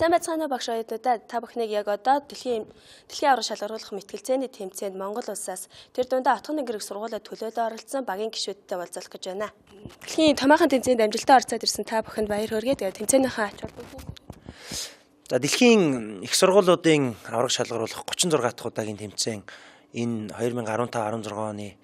Сайн байцгаана уу, багш, оюутнуудаа. Та бүхнийг яг одоо дэлхийн аварга шалгаруулах мэтгэлцээний тэмцээнд Монгол улсаас, тэр дундаа Отгон Тэнгэр их сургуулиа төлөөлөн оролцсон багийн гишүүдтэй уулзах гэж байна. Дэлхийн томоохон тэмцээнд амжилттай оролцоод ирсэн та бүхэнд баяр хүргэе. Тэгээд тэмцээнийхээ ач холбогдол. За, дэлхийн их сургуулиудын аварга шалгаруулах 36 дахь удаагийн тэмцээн энэ 2015 16 оны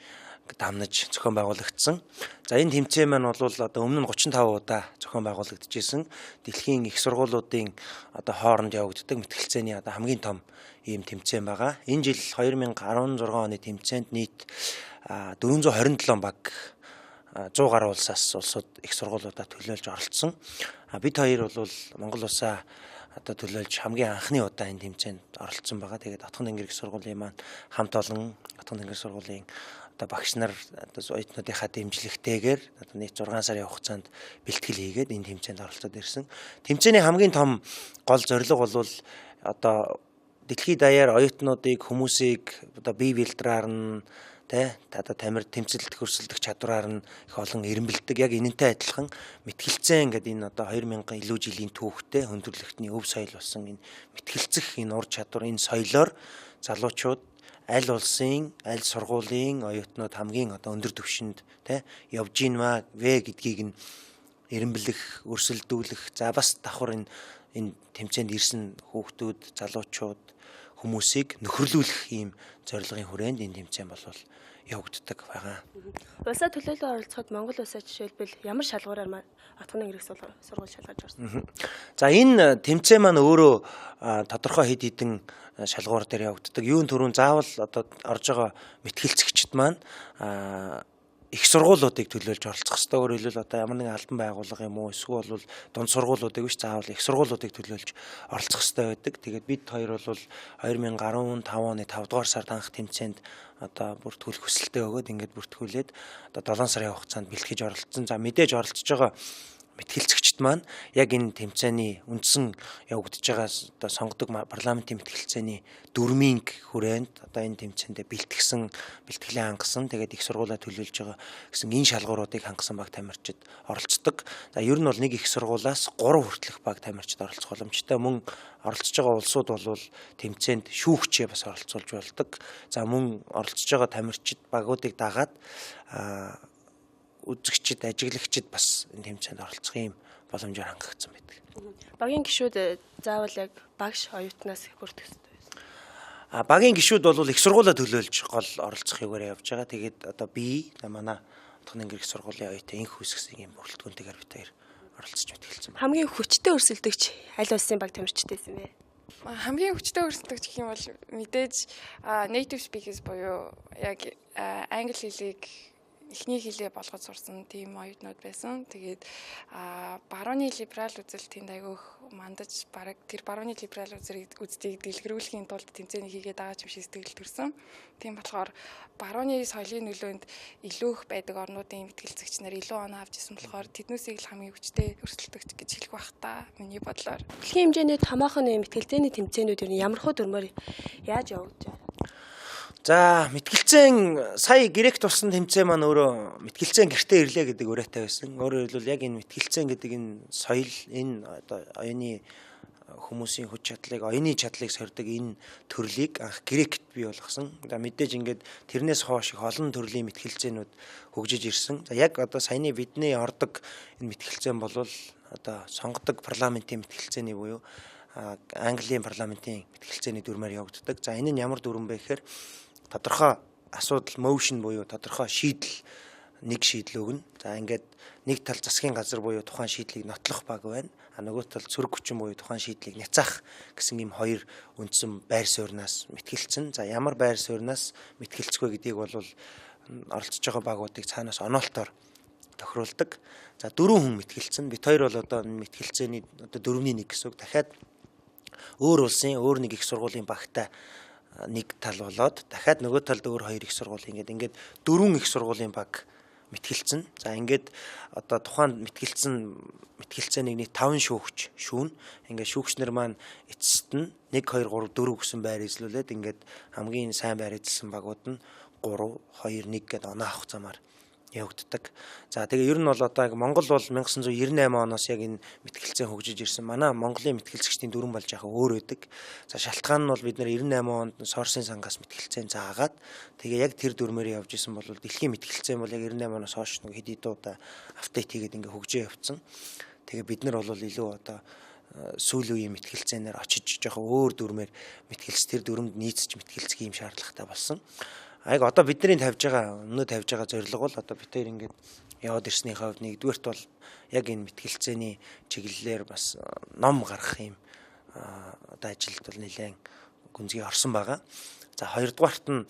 дамнаж зохион байгуулагдсан. За, энэ тэмцээн маань бол одоо өмнө нь 35 удаа зохион байгуулагдчихсэн. Дэлхийн их сургуулиудын одоо хооронд явагддаг мэтгэлцээний одоо хамгийн том ийм тэмцээн байгаа. Энэ жил 2016 оны тэмцээнд нийт 427 баг 100 гаруй улсаас улсууд их сургуулиудаа төлөөлж оролцсон. Бид хоёр бол Монгол улсаа одоо төлөөлж хамгийн анхны удаа энэ тэмцээнд оролцсон байгаа. Тэгээд Отгон Тэнгэр их сургуулийн маань хамт олон Отгон Тэнгэр сургуулийн одоо багш нар одоо оюутнуудынхаа дэмжлэгтэйгээр одоо нийт 6 сарын хугацаанд бэлтгэл хийгээд энэ тэмцээнд оролцоод ирсэн. Тэмцээний хамгийн том гол зорилго бол одоо дэлхийд даяар оюутнуудыг, хүмүүсийг одоо бие бэлдрээр нь тэ одоо тамир тэмцэлдэх, өрсөлдөх чадвараар нь их олон эрэмбэлдэг. Яг энэнтэй адилхан мэтгэлцээн гэдэг энэ одоо 2000 илүү жилийн түүхтэй хүндрэлтний өв соёл болсон энэ мэтгэлцэх энэ ур чадвар, энэ соёлоор залуучууд аль улсын, аль сургуулийн оюутнууд хамгийн одоо өндөр түвшинд тэ явж гин вэ гэдгийг нь эрэмблэх, өрсөлдүүлэх, за бас давхар энэ тэмцээнд ирсэн хүүхдүүд, залуучууд, хүмүүсийг нөхөрлүүлэх ийм зорилгын хүрээнд энэ тэмцээн бол явагддаг байгаа. Улсаа төлөөлөн оролцоход Монгол улсаа жишээлбэл ямар шалгуураар Отгон Тэнгэр их сургууль шалгаж орсон? За, энэ тэмцээн маань өөрөө тодорхой хэд хэдэн шалгуур дээр явагддаг. Юун түрүүн заавал одоо орж байгаа мэтгэлцэгчид маань их сургуулиудыг төлөөлж оролцох ёстой. Өөрөөр хэлбэл, одоо ямар нэгэн албан байгууллага юм уу, эсвэл бол дунд сургуулиудыг биш, заавал их сургуулиудыг төлөөлж оролцох ёстой байдаг. Тэгээд бид хоёр бол 2015 оны 5 дугаар сард анх тэмцээнд одоо бүртгүүлэх хүсэлтээ өгөөд, ингээд бүртгүүлээд одоо 7 сарын хугацаанд бэлтгэж оролцсон. За, мэдээж оролцож байгаа мэтгэлцэгчид маань яг энэ тэмцээний үндсэн явагдаж байгаа одоо сонгодог парламентын мэтгэлцээний дүрмийн хүрээнд одоо энэ тэмцээндээ бэлтгэсэн, бэлтгэлээ хангасан, тэгээд их сургуулаа төлөөлж байгаа гэсэн энэ шалгууруудыг хангасан баг тамирчид оролцдог. За, ер нь бол нэг их сургуулиас 3 хүртэлх баг тамирчид оролцох боломжтой. Мөн оролцож байгаа улсууд бол тэмцээнд шүүгчээ бас оролцуулж болдог. За, мөн оролцож байгаа тамирчид багуудыг дагаад үзэгчид, ажиглагчид бас энэ тэмцээнд оролцох юм боломжоор хангагдсан байдаг. Багийн гишүүд заавал яг багш оюутнаас бүрдэх ёстой байсан? Багийн гишүүд бол их сургуулаа төлөөлж гол оролцох юугаар явж байгаа. Тэгээд одоо би манай Отгон Тэнгэр их сургуулийн оюутан инх үүсгэсэн юм бүрэлдэхүүнтэйгээр бид хоёр оролцож мэтгэлцсэн байна. Хамгийн хүчтэй өрсөлдөгч аль улсын баг тамирчид байсан бэ? Хамгийн хүчтэй өрсөлдөгч гэх юм бол мэдээж native speakers буюу яг англи хэлийг эхний хэлээ болгож сурсан тийм оюутнууд байсан. Тэгээд барууны либерал үзэл тэнд айгүй их мандаж, бараг тэр барууны либерал үзлийг дэлгэрүүлэхийн тулд тэмцээнийг хийгээд байгаа юм шиг сэтгэл төрсөн. Тийм болохоор барууны соёлын нөлөөнд илүү их байдаг орнуудын мэтгэлцэгч нар илүү оноо авч ирсэн болохоор тэднүүсийг л хамгийн хүчтэй өрсөлдөгч гэж хэлэх байх та, миний бодлоор. Дэлхийн хэмжээний томоохон мэтгэлцээний тэмцээнүүд ер нь ямархуу дүрмээр яаж явагдаж байна? За, мэтгэлцээн сая Грект болсон тэмцээн маань өөрөө мэтгэлцээн гэртээ ирлээ гэдэг уриатай байсан. Өөрөөр хэлбэл, яг энэ мэтгэлцээн гэдэг энэ соёл, энэ одоо оюуны хүмүүсийн хүч чадлыг, оюуны чадлыг сорьдог энэ төрлийг анх Грект бий болгосон. За, мэдээж ингээд тэрнээс хойш их олон төрлийн мэтгэлцээнүүд хөгжиж ирсэн. За, яг одоо саяны бидний ордог энэ мэтгэлцээн бол одоо сонгодог парламентын мэтгэлцээний буюу Английн парламентын мэтгэлцээний дүрмээр явагддаг. За, энэ нь ямар дүрэм бэ гэхээр тодорхой асуудал, motion буюу тодорхой шийдэл, нэг шийдэл өгнө. За, ингээд нэг тал засгийн газар буюу тухайн шийдлийг нотлох баг байна. А нөгөө тал сөрөг хүчин буюу тухайн шийдлийг няцаах гэсэн ийм хоёр үндсэн байр суурнаас мэтгэлцэн. За, ямар байр суурнаас мэтгэлцэх вэ гэдгийг бол оролцож байгаа багуудыг цаанаас оноолтоор тохируулдаг. За, дөрвөн хүн мэтгэлцэн. Бид хоёр бол одоо мэтгэлцээний одоо дөрөвний нэг гэсэн үг. Дахиад өөр улсын өөр нэг их сургуулийн багтай нэг тал болоод, дахиад нөгөө талд өөр хоёр их сургууль, ингээд дөрвөн их сургуулийн баг мэтгэлцэн. За, ингээд одоо тухайн мэтгэлцэн мэтгэлцээнийг нийт 5 шүүгч шүүнэ. Ингээд шүүгч нар маань эцэст нь 1 2 3 4 гэсэн байр эзлүүлээд, ингээд хамгийн сайн байр эзэлсэн багууд нь 3 2 1 гэдээ оноо авах замаар явагддаг. За тэгээ ер нь бол одоо яг Монгол бол 1998 оноос яг энэ мэтгэлцээ хөгжиж ирсэн. Манай Монголын мэтгэлцэгчдийн дүрэм бол жаахан өөр байдаг. За шалтгаан нь бол бид нар 98 онд Сорсын сангаас мэтгэлцээ заагаад тэгээ яг тэр дүрмээр явж исэн бол дэлхийн мэтгэлцээ бол яг 98 оноос хойш нэг хэд хэд удаа update хийгээд ингээ хөгжөө явцсан. Тэгээ бид нар бол илүү одоо сүүлийн үеийн мэтгэлцээнээр очиж жоохон өөр дүрмээр мэтгэлц тэр дүрмэнд нийцэж мэтгэлцэх юм шаардлагатай болсон. Яг одоо бидний тавьж байгаа өмнө тавьж байгаа зорилго бол одоо бид хоёр ингээд яваад ирсний хувьд нэгдүгээрт бол яг энэ мэтгэлцээний чиглэлээр бас ном гаргах юм одоо ажилд бол нэлээд гүнзгий орсон байгаа. За хоёрдугаарт нь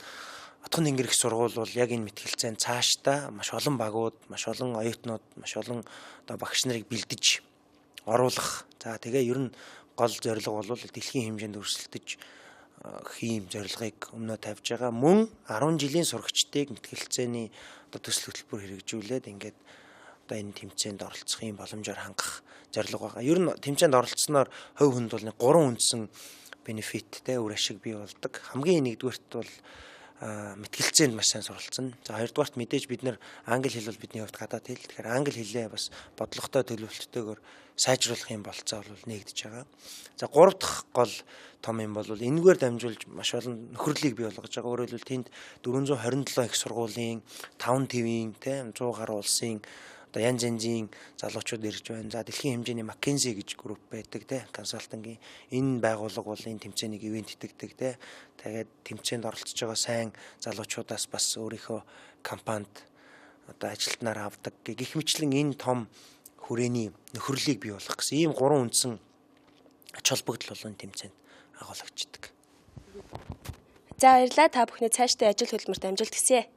Отгон Тэнгэр их сургууль бол яг энэ мэтгэлцээнд цаашдаа маш олон багууд, маш олон оюутнууд, маш олон одоо багш нарыг бэлдэж оруулах. За тэгээ ер нь гол зорилго бол дэлхийн хэмжээнд өрсөлдөж хийм зорилгыг өмнөө тавьж байгаа. Мөн 10 жилийн сурагчдыг мэтгэлцээний одоо төсөл хөтөлбөр хэрэгжүүлээд ингээд одоо энэ тэмцээнд оролцох юм боломжоор хангах зорилго байгаа. Ер нь тэмцээнд оролцсноор хувь хүнд бол нэг 3 үндсэн benefit те үр ашиг бий болдог. Хамгийн нэгдүгээрт бол мэтгэлцээнд маш сайн суралцсан. За хоёрдугаарт мэдээж бид нар англи хэл бол бидний хувьд гадаад хэл. Тэгэхээр англи хэлээ бас бодлоготой төлөвлөлттэйгээр сайжруулах юм болцоо бол нэгдэж байгаа. За гурав дахь гол том юм бол энэгээр дамжуулж маш олон нөхөрлийг бий болгож байгаа. Өөрөөр хэлбэл тэнд 427 их сургуулийн 5 твийн тийм 100 гаруй улсын одоо янз янзын залуучууд ирж байна. За дэлхийн хэмжээний McKinsey гэж групп байдаг те consulting ийн энэ байгууллага бол энэ тэмцээнийг event итгэдэг те. Тэгээд тэмцээнд оролцож байгаа сайн залуучуудаас бас өөрийнхөө компанид одоо ажилтнаар авдаг. Гэх мэтлэн энэ том хүрээний нөхөрлийг бий болгох гэсэн ийм гурван үндсэн ач холбогдол бол энэ тэмцээнд агуулгачдаг. За баярлалаа. Та бүхний цаашдын ажил хөдөлмөрт амжилт хүсье.